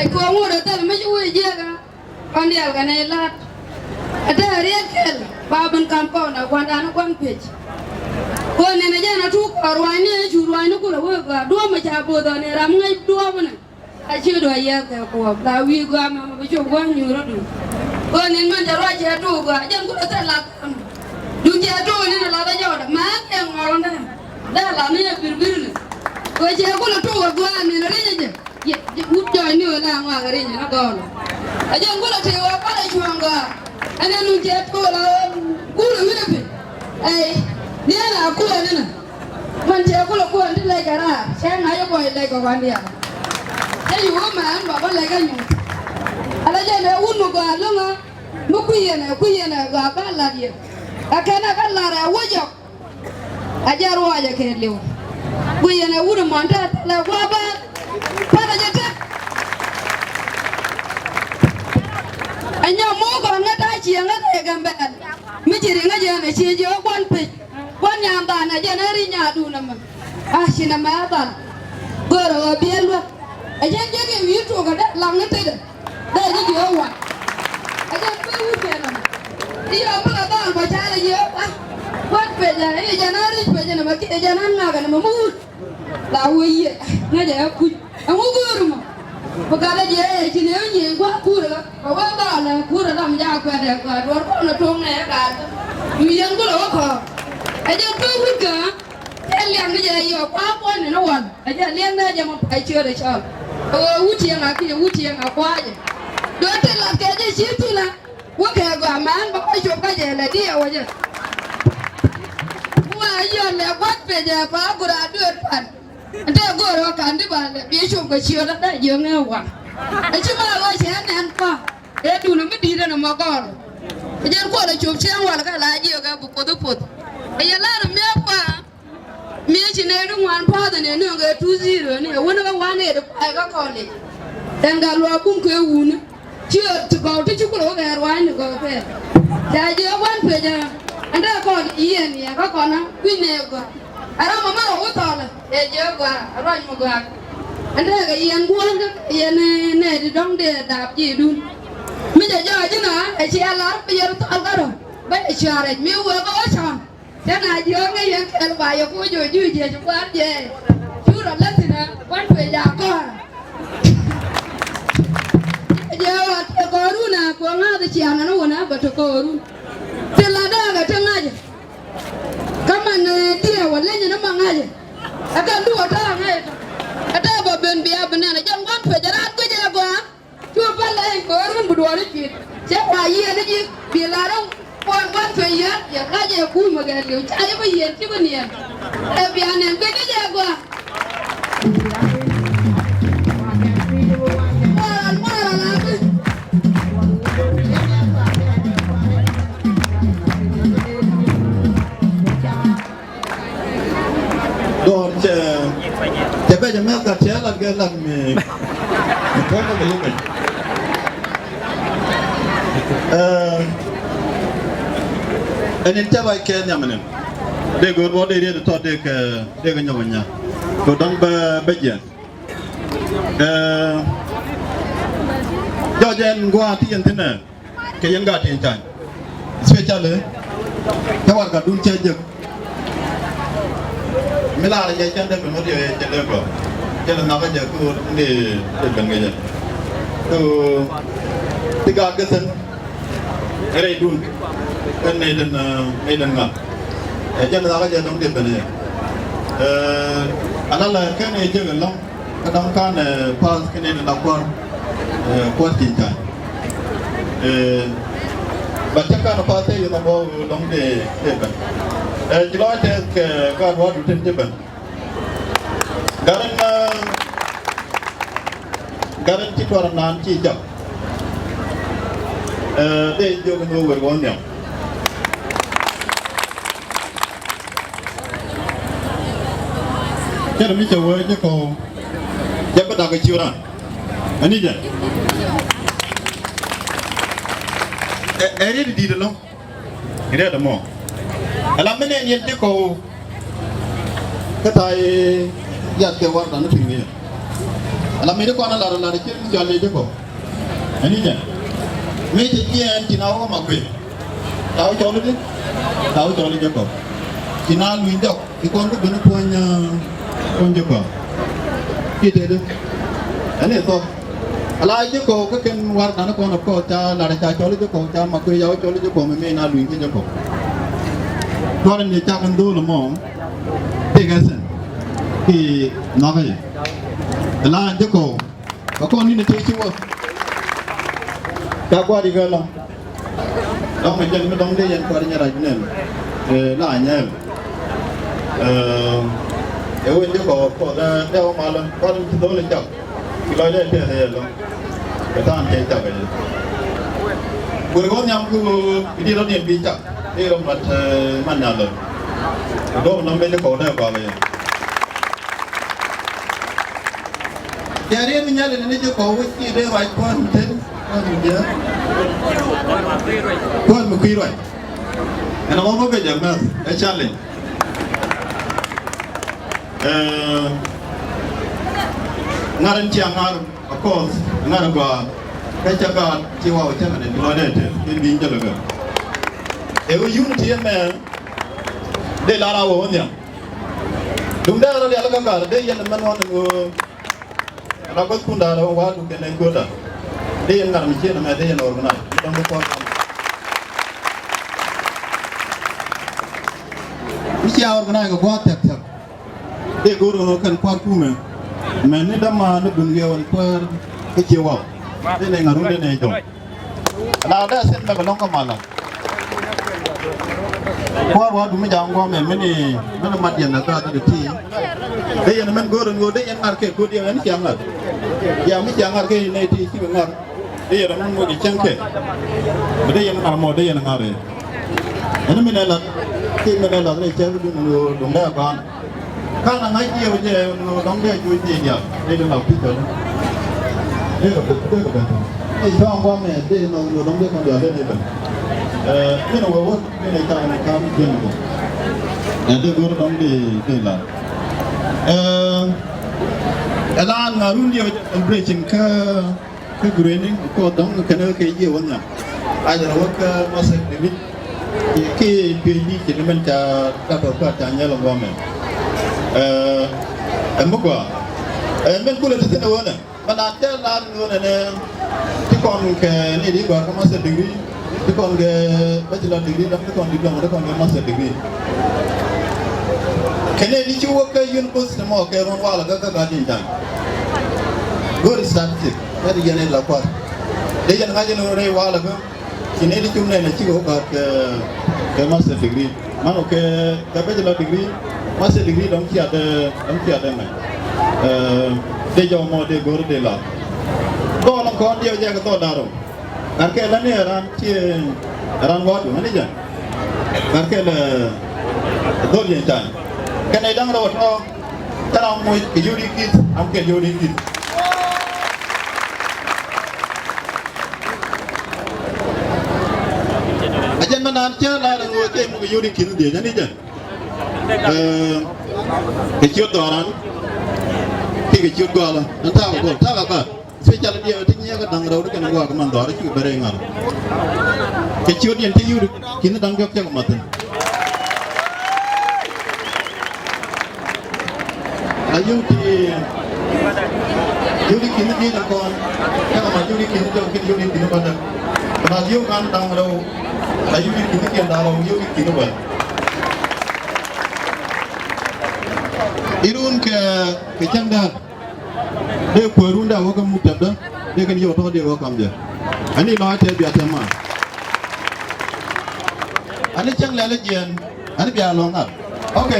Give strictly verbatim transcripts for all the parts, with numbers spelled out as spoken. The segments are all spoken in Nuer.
Kɛ ŋot ɛ thil mi ci wee jiɛkä. Kɔn diaal kɛ nɛy la̱t. Ɛ te riɛk kɛl ba ben kam kɔn ɛ gua̱ndan ɛ gua̱n piec. Kɔn nɛn ɛ jɛn ɛ tuk kɔn ruanyni ɛ cu ruanyni kulɛ wee gɔaa duɔ̱ɔ̱p ɛ ca bo̱o̱th ɔ ni ram ŋäc duɔ̱ɔ̱p ɛnɛ. A ciö duɔ̱ɔ̱p yɛth kɛ kuɔɔk la wi̱i̱ gɔaa mɛ mɛ bi cop gua̱n nyuur ɛ duun. Kɔn nɛn mɛn te ruac cɛ tuk gɔaa jɛn kulɛ thil lath kam. Duun cɛ tuk ni ni lath ɛ jɔwdɛ mɛ ɛ kɛ ŋɔl ɛn dee. Dee lath ni ɛ birbir ni. Kɛ cɛ kulɛ tuk ɛ gɔaa nɛn ɛ riec ɛ jɛ. Yɛ, yɛ wut jɔɔc ni ɣöö la ŋɔak ɛ rinyɛ ni gɔɔl. Ɛ jɛn kulɛ tëë wä palɛ cuɔ̱ɔ̱ŋ gɔaa. Ɛn ɛ nuŋ cɛ tuɔɔl ɛ wä guur ɛ wi̱n ɛ piny. Ɛy, ni ɛn a kuɔn ni nɛ. Mɛn cɛ kulɛ kuɔn ti lɛc kɛ raar cɛ ŋa̱c ɛ buɔy lɛc kɛ kɔn diaal. Cɛ yi wä mɛ ɛn bɛ bä lɛc kɛ nyuuth. Ala jɛn ɛ wut mi gɔaa lo̱ŋä mi kui̱ yɛn ɛ kui̱ yɛn ɛ gɔaa bä la̱t yɛ. Ɛ kɛn ɛ kä la̱r ɛ wä jɔk. A jɛ ruac ɛ kɛɛliw. Guiyɛn ɛ wut ɛmɔ ɛn te thilɛ gua̱a̱ bäär. Pälɛ jɛ tek. Ɛ nyɔk mo̱o̱k kɔn ŋä ta̱a̱ ciɛ ŋä kɛ Gambɛl. Mi ci riŋä jɛ ɛn ɛ ciɛ jiɛ ɣä gua̱n pec. Gua̱n nya̱a̱n dhan ɛ jɛ ɛn ɛ ri̱c nya̱a̱dun ɛmɛ. A ci nɛmɛ ɛ dhal. Görɛ ɣöö biɛl luäk. Ɛ jɛn jek i̱ wi̱i̱ tuɔɔk ɛ dee laŋ ni tetdɛ. Dee ji̱ jiök wan. Ɛ jɛn kui̱ wut kɛn ɔmɔ. I̱ yɔm mi la dhɔl bä ca lɛ jiök wan. Gua̱n pecä i̱ jɛn a ri̱c pecä nɛmɛ kiɛ jɛn a ŋakɛ nɛmɛ mi wut. La wee yiëë ŋäcɛ ɛ kuc ɛŋu göörä mɔ. Bi gat ɛ jiɛ ɛ ci nɛ ɛ nyiëë gua̱a̱th kuurä kä kɛ wee dhɔl ɛ kuurä ram jaak kuɛt ɛ gɔaa duɔ̱ɔ̱r kɔn ɛ to̱ŋ nɛ ɛ gaat. Mi yɛn kulɛ wä kɔɔk. Ɛ jɛn kui̱ wut kä. Cɛ liɛŋ ni jɛ yɛ kua̱r kuɔ̱nyni ni wal. Ɛ jɛ liɛŋ ni jɛ mɔ pay ciöt ɛ cɔl. Ɛ ɣöö wut tiɛŋ a kiɛ wut tiɛŋ a kua̱cɛ. Do̱r ti lat kɛ jɛ ci thilɛ. Wä kɛ gɔaa mɛn bä kɔc cop kä jɛ lɛ diɛ wä jɛ. Wä yɔn lɛ gua̱th pecɛ pa gura duet pan. Ɛn te go̱o̱r wä ka̱n di ba lɛ bi cop kɛ ciöt ɛ dee jiöŋ ɛ waŋ. Ɛ ci ma wä cɛ nɛn kɔaŋ. Ɛ duundɛ mi di̱i̱t ɛn ɛmɔ gɔɔr. Ɛ jɛn kuɔl ɛ cop cieŋ wal kä la jiök ɛ bi poth i̱ poth. Ɛ yɛ lar ɛmiɛ kɔaŋ. Mi ci nɛy ti ŋuan pa̱a̱th ɛn ɛ nööŋ kɛ two zero ni ɛ wän kä wan ɛ ti kuay kä kɔlic. Ɛn gat luaak bum kɛ wuni. Ci ɣöö ti gɔw ti ci kulɛ wä kɛ ruaacni gɔw pɛl. Ca jiɛ wan pecä. Ɛn dee kɔn yiɛn yɛ kä kɔn ɛ kui̱ nɛy gɔaa. Ɛ ram mɔ mɛ rɔ wä thɔlɛ ɛ jiɛ gɔaa ɛ ruac mɔ gɔaa. Ɛn dee kɛ yɛn guɔ̱ɔ̱r kä yɛn nɛy ti dɔ̱ŋ dee daap ji̱ dun. Mi cɛ jɔɔc ji̱n ɛ cia lar bi yɛn thɔl kä rɔ bä cɛ cuarɛ mi wee kä wä cɔn. Cä na jiɔk ŋäc yɛn kɛl ba yɛ kuc jɔ juc jɛ ci kua̱r jɛ. Cu rɔ lät thi̱n ɛ kuan tuëë ja kɔɔr. Jɛ ɣɔt ɛ kɔɔrun ɛ kuɛ ŋa̱th ciaŋ ɛn wun ɛ bä te kɔɔrun. Thil la dääk ɛ te ŋa̱cɛ. Kä man diɛ wä leny ɛn ma ŋa̱cɛ. Ɛ kɛn du wä ta̱a̱ ŋa̱cɛ tɔ. Ɛ tɛɛ bä ben bia bi nɛn ɛ jɛn kuan tuëë jɛ raan guic ɛ gɔaa. Cu pälɛ in köör wun bi duɔɔr i̱ cuit cɛ kua yiëëni ji̱ bi la̱r in kuɔn kuan cuɛ yiëën yɛ kac ɛ kuuc mɛ gɛɛt liw ca yɛ bä yiëën ci bä niɛɛn. Ɛ bian nɛn guic ni jɛ gɔaa. Muɔɔr muɔɔr alapi. Dɔɔr cɛ cɛ bɛ jɛ mɛth gat cɛ lat kɛ lat mi mi puɔ̱ny kɛ mi yimɛ. Ɛn in cɛ ruac kɛ nhiam ɛnɛn dee go̱o̱r bɔ dee riet tɔ dee kɛ dee kɛ nyɔk nya. Kɛ dɔ̱ŋ bɛ bɛ jiɛn. Jɔc ɛn gua̱a̱ ti yɛn thinɛ. Kɛ yɛn gaat tin ca̱ny especially cä warɛgakdun cä jek. Mi laarɛ jɛ cɛn dee ben wä diɛ cɛ dee gɔaa cɛ dee nhɔakä jɛ ki ɣöö dee dee ben kɛ jɛ. Kɛ ɣöö ti gaat kɛ thi̱n rɛydun kɛ nɛy den nɛy den ŋa̱th. Ɛ cɛ dee nhɔakä jɛ dɔ̱ŋ dee ben jɛ. Ala la kɛn ɛ jek ɛlɔ̱ŋ. Kä dɔ̱ŋ kan path kä nɛy tin la kua̱r kua̱r tin ta̱a̱. But cä kan path ɛ yio̱th ɛmɔ dɔ̱ŋ dee dee ben. Ci lɔc tɛth kɛ gaat wa̱a̱du tin ci ben. Gat in gat in ci tuɔr naan ci cak. Dee jiök in wä wer wä nhiam. Cɛ mi cɛ wee cɛ kɔw cɛ bi dak kɛ ciu ran. Ani jɛ ɛ riet di̱i̱t ɛlɔ̱ŋ. Riet ɛmɔ ɛla mi nɛn yɛn cɛ kɔw. Kä tha̱a̱ yɛ yath kɛ war dan ni pi̱i̱ ni yɛ. Ala mi di kɔn a lar lar cir mi cɔl i̱ Jekɔb. Ɛn i̱ jɛ mi ci jiɛɛn ci na wä ma kui̱. Ca wä cɔl i̱ di ca wä cɔl i̱ Jekɔb. Ci na luny jɔk ci kɔn kä ben puɔ̱ny, puɔ̱ny Jekɔb. Ci tëëdi ɛn i̱ thok. Ala Jekɔb kä kɛn war dan kɔn a kɔɔth ca lar ca cɔl i̱ Jekɔb ca ma kui̱ ca wä cɔl i̱ Jekɔb mi mi na luny kä Jekɔb. Duɔr in i̱ cak in dho̱o̱l mɔ. Pik ɛ sɛn ki nhɔkä yɛ. Ɛla Jekɔb. Kä kɔn ni̱n ɛ tëë ci wä. Ca kua̱r ikɛ lɔ̱ŋ. Dɔ̱ŋ ɛ jɛn mi dɔ̱ŋ dee yɛn kua̱r nyɛ rac nɛn. Ɛ la nyɛɛl. Ɛ wen Jekɔb kɔn dee wä malä kua̱r in ci dho̱l ɛ cak. Ci lɔcdɛ tɛth ɛ yɛ lɔ̱ŋ. Kɛ tha̱a̱ŋ cɛ cak ɛ yɛ. Kuer ɣɔn nhiam ki ɣöö ki diet rɔ̱diɛn bi cak. I̱ rɔ mat, ɛ, man nyan lɔ. Kɛ duɔ̱ɔ̱p nɔm ben Jekɔb dee kɔak ɛ yɛ. Cɛ riet mi nyal in ni Jekɔb wi̱c ki dee ruac kuäär mi ten, kuäär mi jiääk. Kuäär mi kui̱ ruac. Ɛn a ɣɔn bä kɛ jɛ mɛth ɛ challenge. Ɛɛ, ŋa̱r in cia ŋa̱r, of course, ŋa̱r in gɔaa. Kä ca gaat ci waw cäŋ in lɔcdɛ te in bi in jälä kɛ. Ɛ ɣöö unity ɛmɛ dee lar a wä wä nhiam. Duŋdɛ rɔ lial kä gat dee yɛn mɛn ɣɔn in ɣöö la gua̱thkun da̱a̱r ɣöö wa̱a̱ duk kɛn ɛ göötä. Dee yɛn ŋa̱r mi cieen ɛmɛ dee yɛn organize. Dɔ̱ŋ bi kuɔth mi cia organize kɛ gua̱a̱th thia̱k thia̱k. Dee go̱o̱r ɣöö kɛn kua̱r kumɛ mɛn ni dämaani duŋ yɛ wän kuäär kä cie waw. Dee nɛ ŋa̱r run dee nɛ jɔ̱ŋ. Na dee sɛn mɛ kɛ lɔ̱ŋ kä malä. Kua̱r wa dumi ja̱a̱ŋ guɔ̱mɛ mini mini mat yɛn na gaat ni ti. Dee yɛn mɛn go̱o̱r ni ɣöö dee yɛn ŋa̱r kɛ ko̱diɛ ɛn cia ŋa̱r. Ya mi cia ŋa̱r kɛ nɛy ti cikɛ ŋa̱r. Dee yɛn mɛn ŋot i̱ cäŋ kɛ. Dee yɛn ŋa̱r mɔ dee yɛn ŋa̱r i̱. Ɛn mini lat ti mini lat ni cɛ duŋ dee gɔ̱a̱n. Ka̱n a ŋa̱c jiɛw jɛ dɔ̱ŋ dee juuc ni diaal dee dee lak pi̱c kɔn. Dee kɛ dee kɛ bɛn. Dee cɔɔŋ gua̱mɛ dee nɔ dɔ̱ŋ dee kɔn diaal dee dee bɛn. Ɛɛ, min wä wä min ɛ ca ni ka̱m jiɛn kɔ. Ɛ dee go̱r dɔ̱ŋ dee dee lak. Ɛɛ, ɛ la an ŋa̱r run diɛw celebration kä Kä greening kɔ dɔ̱ŋ kɛnɛ kɛ yiëë wä nhiam. A jɛ rɔ wä kä master degree. Ki PhD ci ni mɛn ca ka tɔ ka ca nyɛl ŋuɔmɛ. Ɛ, ɛ mi gɔaa. Ɛ, mɛn kulɛ ti thin ɛ wä nɛ. Mɛn a tɛl lar ni wä nɛ nɛ. Ti kɔn kɛ ni di gɔaa kä master degree. Ti kɔn kɛ bachelor degree dɔ̱ŋ ti kɔn diploma ti kɔn kɛ master degree. Kɛnɛ ni ci wä kä university mɔ kɛ ruɔ̱n walɛ kä kä guardian jany. Go̱ri statistic. Ɛ ti yɛn ila kua̱r. Dee yɛn ŋa̱c yɛn rɛy walɛ kä. Ci nɛy ti cum nɛn a cikɛ wä ka̱a̱t kɛ, kɛ master degree. Man wä kɛ, kɛ bachelor degree, master degree dɔ̱ŋ ciat dee, dɔ̱ŋ ciat dee mɛ. Ɛ, dee jɔw mɔ dee go̱r dee la. Dhɔɔl in kɔn diɛw jɛ kɛ dhɔɔl da̱r rɛw. Gat kɛ la ni ɛ ran ci ɛ ran wa̱a̱du, ɣän i̱ jɛ. Gat kɛ la dhɔl yɛn can. Kɛn nɛy da̱ŋ rɛw ɛ tɔ̱. Thil ram moc kɛ yio̱w di ki̱th, ram kɛ yio̱w di ki̱th. A jɛn mɛ naan cä la rɛ ŋo̱o̱ cɛ muk kɛ yio̱w di ki̱th dhiec, ani jɛ. Ɛɛ, kɛ ciöt dhɔran, ti kɛ ciöt gɔala, ɛn ta̱a̱ kɛ gɔl, ta̱a̱ kɛ gɔl. Especially diɛ ti nyiɛ kɛ da̱ŋ rɛw ti kɛn gua̱a̱k man dhɔr ci kɛ bɛrɛ ŋa̱r. Kɛ ciöt yɛn ti yut ki̱n da̱ŋ diɔ̱k cɛ kɛ mathin. La yut ti yut ki̱n di̱i̱t kɔn cɛ kɛ mat yut ki̱n diɔ̱k ki̱n yut ki̱n bädä. Kɛ mat yut kan da̱ŋ rɛw la yut ki̱n kiɛn da̱ŋ rɛw yut ki̱n bädä. Irun kɛ kɛ cäŋ da̱a̱k. Dee kuäärun dee a wä kä muk tɛpdä dee kɛn yio̱w tɔ̱ dee wä kam jɛ. Ani lɔc tɛth bia tɛm ma. Ani cäŋ lɛl jiɛn ani bia lɔŋ ŋa̱r. Ok.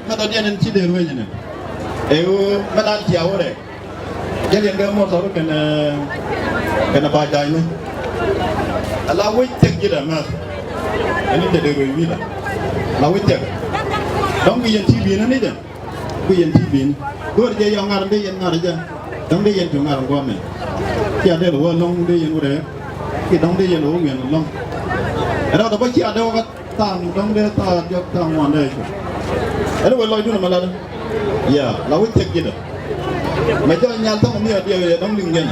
Mɛ tɔ̱ diɛn in ci dee rueny ni. Ɛ ɣöö mɛ lan cia wä rɛk. Jɛn yɛn kɛ mɔr tɔr kɛn, kɛn ba ja̱a̱cni. Ala wec thiɛk ji̱ dɛ mɛth. Ɛn in te dee ruec wi̱i̱dɛ. Ala wec thiɛk. Dɔ̱ŋ bi yɛn ti bi̱i̱n ni jɛ. Bi yɛn ti bi̱i̱n. Go̱o̱r jɛ yɔ ŋa̱r bi yɛn ŋa̱r jɛ. Dɔ̱ŋ bi yɛn ti ŋa̱r ŋuɔmɛ. Cia dee lɛ wä lɔ̱ŋ bi yɛn wurɛ. Ki dɔ̱ŋ bi yɛn lɛ wä wiɛn lɔ̱ŋ. Ɛn rɔ dɔ bä cia dee wä kä tha̱a̱ŋ dɔ̱ŋ dee tha̱a̱ŋ diɔ̱k tha̱a̱ŋ ŋuan dee cu. Ɛn wä lɔcdun ɛmɛ lat. Ya, la wä cek ji̱dä. Mɛ jɔl nyal thɔŋ mi ɔ diɛ yɛ dɔ̱ŋ liŋ jɛn.